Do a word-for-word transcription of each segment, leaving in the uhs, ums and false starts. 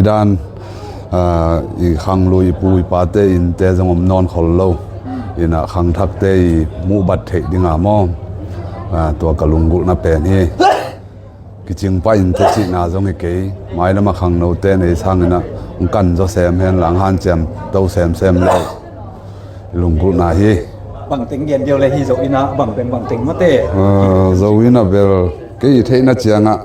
Dan, ah, i khanglui i pu i pate innte zong om nawn khol lo. Innah khangthakte i muhbat theih dinga maw. Ah, tua ka lunggulhna pen hi. Kicing pah innte cihna zong hi kei. Mailamah khangnote nei sanginah hong kan zaw sem hen lang hanciam to semsem lo. Lunggulhna hi. Bangteng gen deuh le hi Zo innah bangteng bangteng mate. Ah, Zo innah bel kei i theihna ciangah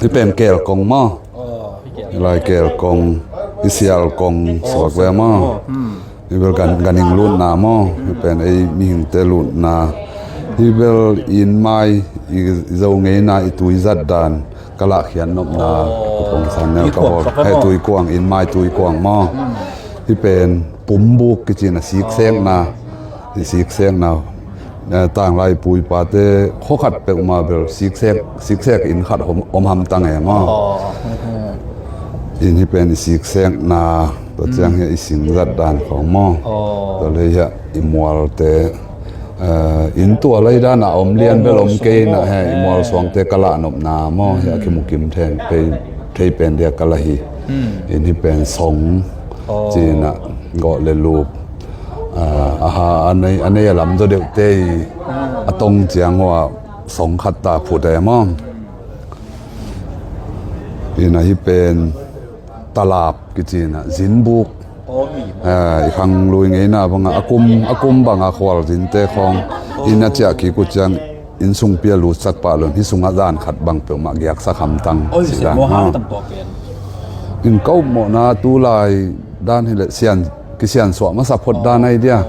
hih pen kelkong maw? Hih lai kelkong, hih sialkong suak ve maw? Hih bel gan, ganhing lutna maw? Hih pen ei mihingte lutna. Hih bel innmai i Zo ngeina i tuizat dan ka lahkhiat nopna. Hih kuang, heh, tuikuang, innmai tuikuang maw? Hih pen pumbuk kicina siksekna. I siksekna, eh, tanglai pu i pate khua khat peuhmah bel siksek, siksek inn khat om, om hamtang e maw? Inn hih pen i siksekna, tua ciang hiah i singzat dan khawng maw? Tua lei hiah i mualte, eh, inn tua lei dana om lian bel om kei na he, i mual suangte ka lahnopna maw? Hiah kimukim theng pei, thei pen dia ka la hi. Inn hih pen song, cinah gawh le lup. Ah, aha, a nei, a nei a lam zaw deuhte i a tong ciang uh ah song khat ta phut e maw? Innah hih pen talap kicinah zinbuk. Ah, i khanglui ngeina bangah a kum, a kum bangah khualzinte khawng inn a ciah kik uh ciang inn sungpi a lutsak pah lo in hih sungah zan khat bang peuhmah giaksak hamtang. Oi, cih dan maw? Inn ka upmawhna tulai dan hileh sian, kisiansuah masa phot dan ai dia.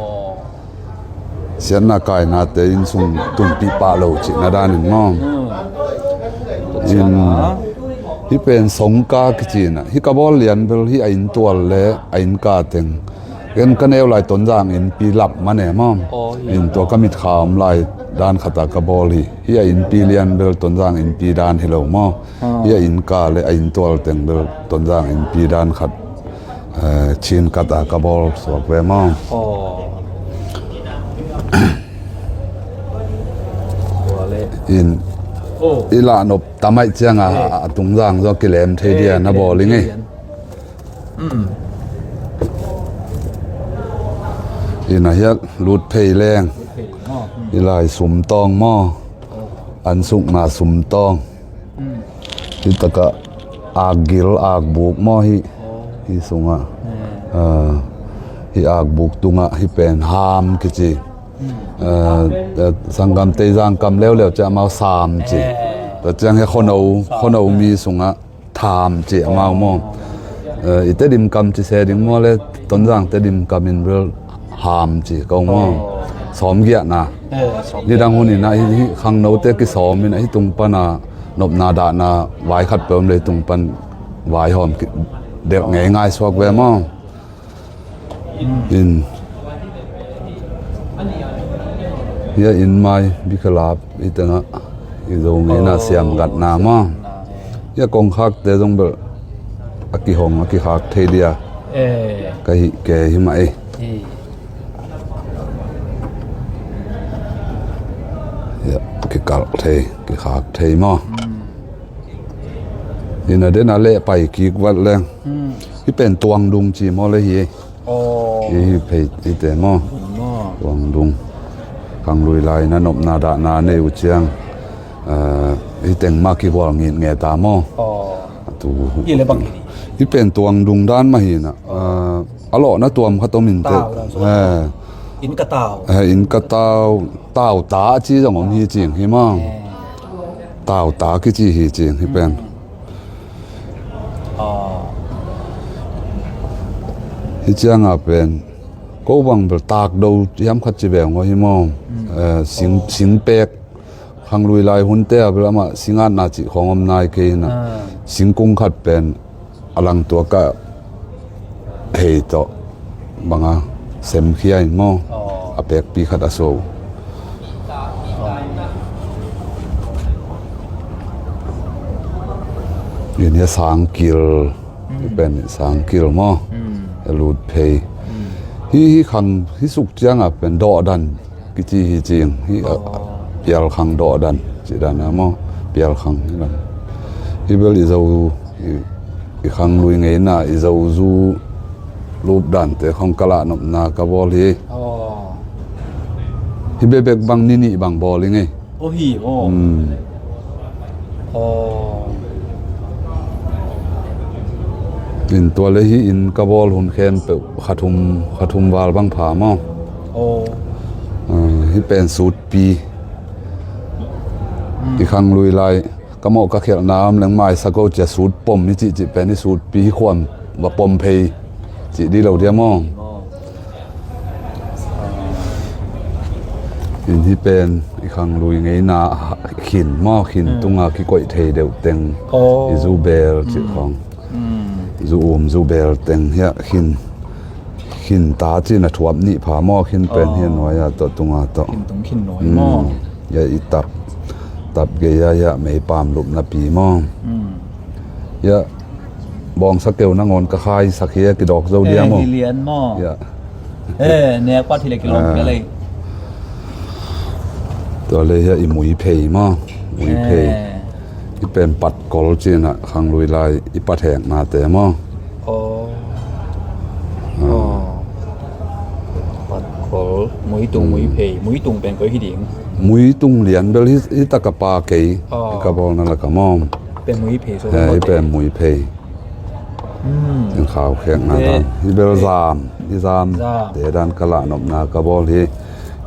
Siatna kainate inn sung tunpih pah lo cihna danin maw? In hih pen songka kicinah hih ka bawl lian bel hih a inntual le a innka teng. Ken ka neu lai Tonzang innpi lap man e maw? In tua ka mitkha om lai dan khata ka bawl hi. Hih a innpi lian bel Tonzang innpi dan hi lo maw? Hih a innka le a inntual teng bel Tonzang innpi dan khat, eh, Chin kata ka bawl suak ve maw? In i lahnop tamaih cianga a tungzang zaw kilem thei dia na bawl ing ei. Innah hiah lut phei leng. Hih lai sumtawng maw? An sukna sumtawng. Hih takah akgil, akbuk maw hih? Hih sungah. Ah, hih akbuk tungah hih pen ham kici. Ah, ah, sanggamte i zangkam leuleu ciah amau sam ci. Tua ciang hih khono, khono mi sungah tham ci amau maw? Eh, i Tedim kam ci se ding maw le Tonzang Tedim kam in bel ham ci ko maw? Sawm giahna. Nidang hun inah hih, hih khangnote kisawm inah hih tung pana nopna dahna vai khat peuh om le hih tung pan vaihawm delh ngeingai suak ve maw? In hia innmai bikhalap i tengah i Zo ngeina siamgatna maw? Hia kongkhakte zong bel a kihong a kikhak thei dia ka hih ke hi mah ei. Hia kikalh thei, kikhak thei maw? Ina dena leh pai kik vat leng. Hih pen tuangdung ci maw le hi. Hih, hih phei, hih te maw? Tuangdung. Khanglui lai na nopna dahna nei uh ciang, eh, hih teng mah kihual ngitnge ta maw? Atu. Hih pen tuangdung dan mah hi na. Eh, a lawhna tuam khat om in teh. Inn ka tau. Eh, inn ka tau. Tau ta a ci zong om hi cing hi maw? Tau ta kici hi cing hi pen. Hi cianga pen ko bang bel takdo hiam khat ci beng aw hi maw? Eh, sing, singpek khanglui lai hunte a bel amah singatna cih khawng om nai kei hina. Singkung khat pen a langtuak ah hei tawh banga semkhia in maw? A pekpi khat a so. Ina sangkil, pen sangkil maw? A lut phei. Hi, hi khang, hi suk cianga pen dawhdan kici hi cing hi, a, pialkhang dawhdan ci dan a maw? Pialkhang hi dan. Hi bel i Zo i, I khanglui ngeina i zozu lup dante khong ka lahnopna ka bawl hi. Aw. Hi bekbek bang ni nih bang bawl i ngei. Aw hi maw? Hmm. Aw. In tua le hi in ka bawl hun khempeuh kha thum, kha thum val bang pha maw? Aw. Ah, hi pen sutpi. Hmm. I khanglui lai ka mawh ka khialhna om leng maisa ko cia sut pom hi cihcih pen hi sutpi hi khuam va pom phei cih di lo dia maw? In hi pen i khanglui ngeina khin maw, khin tunga kikoih thei deuh teng i zu bel cih khong. Zu um zu bel teng hiah khin, khin ta cih na thuap nih pha maw, khin pen hiah nuai ah tawh tunga tawh. Khin tung khin nuai maw? Hiah i tap, tap gei ah hiah meipam lupna pi maw? Hiah bawngsa keu nangawn ka khaisak hi a kidawk zo dia maw? Hi lian maw? Hiah. Eh, nek pat hi le kilawm hi lei. Tua le hiah i mui phei maw? Mui phei. I pen patkol cinah khanglui lai i patheknate maw? Aw. Aw. Patkol, muitung, muiphei. Muitung pen koi hi ding? Muitung lian bel hi, hi taka pa kei. Aw. Ka bawlna laka maw? Pen muiphei so. Eh, hi pen muiphei. Hmm. Khau khekna dan. Hi bel zam, hi zam. Zam. Te dan ka lahnopna ka bawl hi.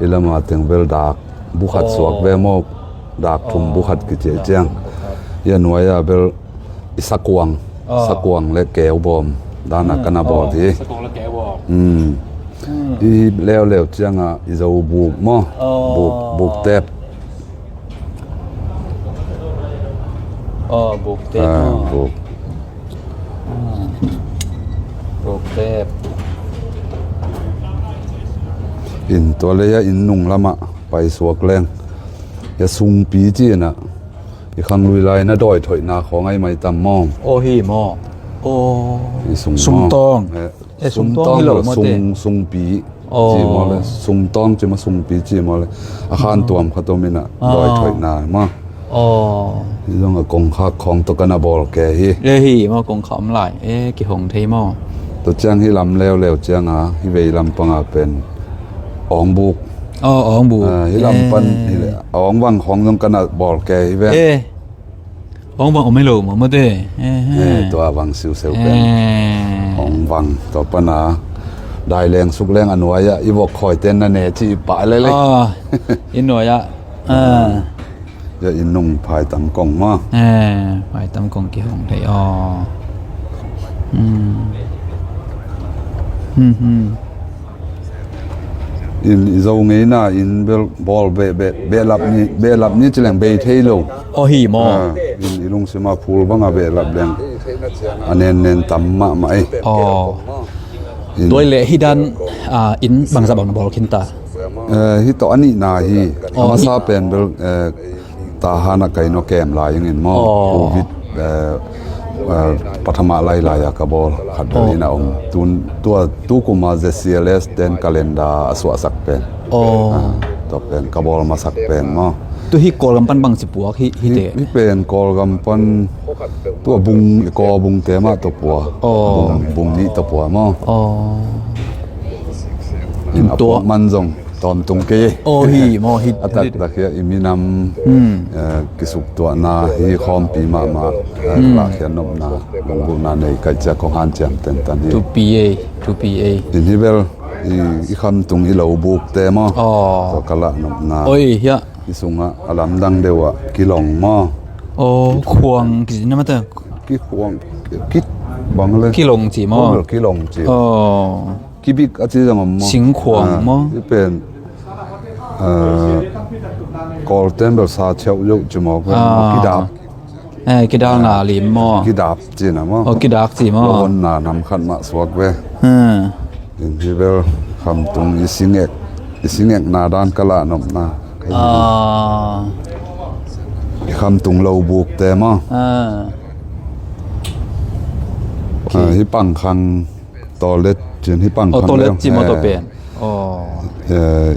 Hi lama teng bel dak bukhat suak ve maw? Dak thum bukhat kiciah ciang. Hi a nuai ah bel i sakuang, sakuang le keubawm dana ka na bawl hi. Sakuang le keubawm. I leuleu ciangah i zo buk maw? Buk, buk tep. Aw, buk tep maw? Buk. Buk tep. In tua le a inn nung lamah paisuak leng. Hi a sungpi cinah i khanglui lai na dawi thoihna khawng ai mai tam maw? Aw hi maw? Aw. Hi sung maw? Sumtawng. Eh, sumtawng hi lo maw te? Sung, sungpi ci maw le? Sumtawng ci maw, sungpi ci maw le? A khan tuam khat om inah dawi thoihna maw? Aw. Hi zong a kongkhak khawng tawh ka na bawl ke hi. Eh hi maw, kongkhak om lai. Eh, kihong thei maw? Tua ciang hi lam leuleu cianga hi vei lam panga pen awngbuk. Aw, awngbuk. Ah, hi lam pan hi le, awngbang khawng zong ka na bawl ke hi ve. Eh. Awngbang om hi lo maw mate? Eh, tua bang siuseu pen. Awngbang tua pana dai leng suk leng a nuai ah i vok khawi ten na ne ci i pah lele. Ah, i nuai ah. Ah. Hi a inn nung phaitam kong maw? Eh, phaitam kong kihong thei aw. Hmm. Hmm, hmm. In i zo ngeina in bel bawl be, be, behlap ni, behlap ni ci leng bei thei lo. Aw hi maw? Ah, in i lungsima phul banga behlap leng a nen nen tam mahmah ei. Aw. Tuai le hi dan, ah, in bangzah bang na bawl khin ta? Eh, hi tawh a nihna hi. Aw, a masa pen bel, eh, Tahan a kai no kem lai ingin maw? Aw. Covid, eh, eh, pathama lailai a ka bawl khat bel in a om. Tun, tua, tu kuma Z C L S ten calendar a suahsak pen. Aw. Ah, tua pen ka bawl masak pen maw? Tu hi Kawlgam pan bang ci puak hi, hi te? Hi pen Kawlgam pan tua bung, i kaw bung te mah tua pua. Aw. Bung, bung nih tua pua maw? Aw. In a puak man zong tawmtung kei. Aw hi maw hi. A taktak hi a i minam, eh, kisuktuahna hi khawmpi mahmah, eh, lahkhiat nopna lunggulhna nei kaih ciak kong hanciam tentan hi. Thupi ei, thupi ei. In hi bel i, i khamtung i lo bukte maw? Aw. Tua ka lahnopna. Oi hi a. I sungah a lamdang deuh ah kilong maw? Aw, khuang kizinna mata. Kikhuang, ki, bang le. Kilong ci maw? Kilong ci. Aw. Kibik a ci zong om maw? Singkhuang maw? I pen, ah, Kawlten bel sa cheuh yoh ci maw? Ah. Kidap. Eh, kidalna lim maw? Kidap cina maw? Oh, kidak ci maw? Lawonna nam khat mah suak ve. Hmm. In hi bel khamtung i singek, i singekna dan ka lahnopna. Ah. I khamtung lo bukte maw? Ah. Ah, hi pangkhang Toilet cin hi pang. Oh, toilet cin maw tua pen? Oh. Eh,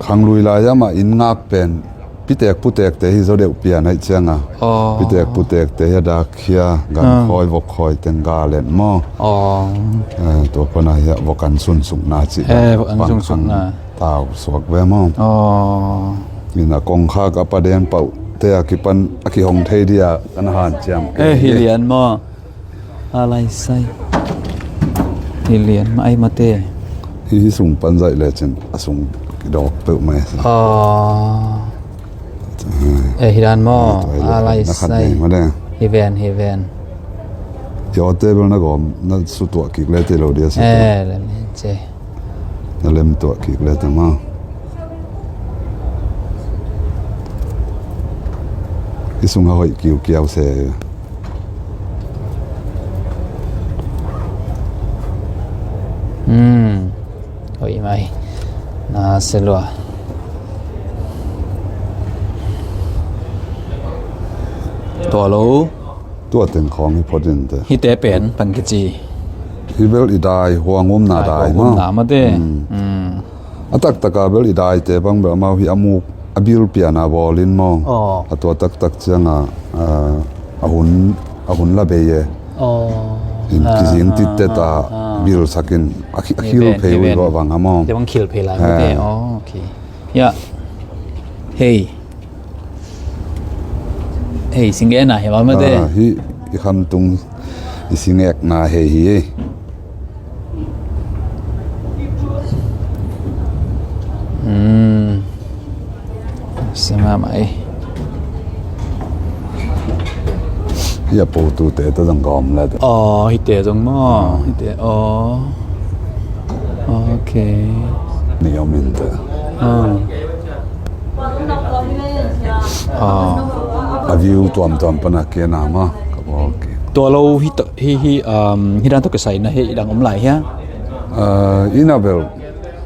khanglui lai ah mah inn ngak pen Pitek putekte hi zaw deuh pian aih cianga. Aw. Pitek putekte hi a dak khia, gan khawi, vok khawi teng ga let maw. Aw. Eh, tua pana hi a vok an sunsukna cih. Eh, vok an sunsukna. Tau suak ve maw. Aw. Ina kongkhak a paden pauh te a kipan a kihong thei dia kan hanciam. Eh, hi lian maw. A lai sai. Hi lian mah ai mate. Hi, hi sung pan zaih lecin a sung kidawk peuh mai sa. Aw. Eh, hi dan maw. A lai sai. Hi ven, hi ven. Hi awte bel na gawm na sutuah kik le te lo dia sa. Eh, lem hin ce. Na lem tuah kik le tama. I sung a hoih kiukiau se. Hmm. Hoih mai. Na se lua. Tua lo. Tua teng khawng hi phot in te. Hite pen pan kici. Hi bel i dai, huang umna dai maw. Huang umna mate. Hmm. Hmm. A taktaka bel i daite bang bel amau hi a muk a bil piana bawlin maw. Aw. A tua taktak cianga, a, a hun, a hun la bei e. Aw. In kizing tittet a bil sakin a khi-, a khil phei ui bawh bang a maw. Te bang khil phei lai mate. Aw, okay. Ya. Hei. Hei, singekna hi mah mate. Ah, hi, i khamtung, i singekna hei hi. Hmm. Sima mai. Hi a po tu te ta zang gawm la te. Oh, hi te zang maw. Hi te, oh. Okay. Ni om in te. Ah. Ah. A view tuamtuam pana kena ma ka bawl kik. Tua lo hi, hi, hi, um, hi dan tawh kisai na hi dang om lai hia? Ah, ina bel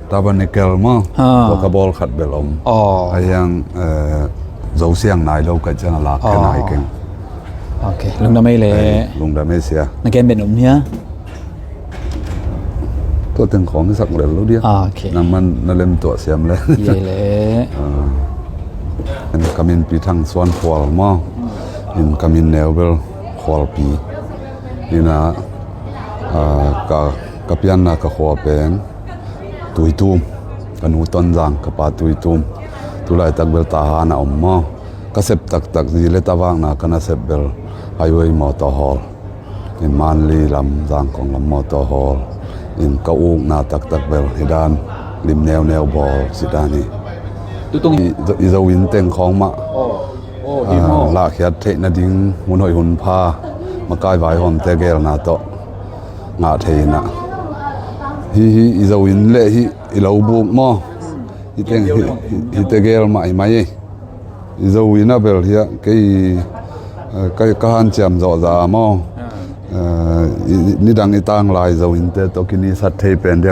Tabernacle ma. Ah. Tua ka bawl khat bel om. Oh. A hiang, eh, zo siang nai lo ka ciang a lak ka nai keng. Okay, lungdam ei le. Lungdam ei sia. Na kem ben om hia? Tua teng khawng i sak lel lo dia. Ah, okay. Nang man na lem tuah siam le. Ye le. Ah. Ka min pi Thang Suan Khual maw. In ka min neu bel Khualpi. Ina, ah, ka, ka pianna ka khua pen Tuitum. Ka nu Tonzang, ka pa Tuitum. Tulaitak bel Tahan a om maw. Ka sep taktak zi le ta vakna ka na sep bel Highway Motor Hall. In Manli lam, Zangkong lam motor hawl. In ka ukna taktak bel hi dan lim neuneu bawl si dan hi. Tutung i, i zo in teng khawng mah. Oh, oh, ah, hi maw. Lahkhiat theih nading hun hoih hun pha makai vaihawmte gelna tawh ngah thei inah. Hi, hi, i zo in le hi i lo buk maw. Hi teng hi, hi, hi te gel mah hi mai ei. I zo in a bel hiah kei, eh, ka, ka hanciam zawh za maw. Ah. Eh, i, i, nidang i tanglai zo innte tawh kinisat thei pen diak.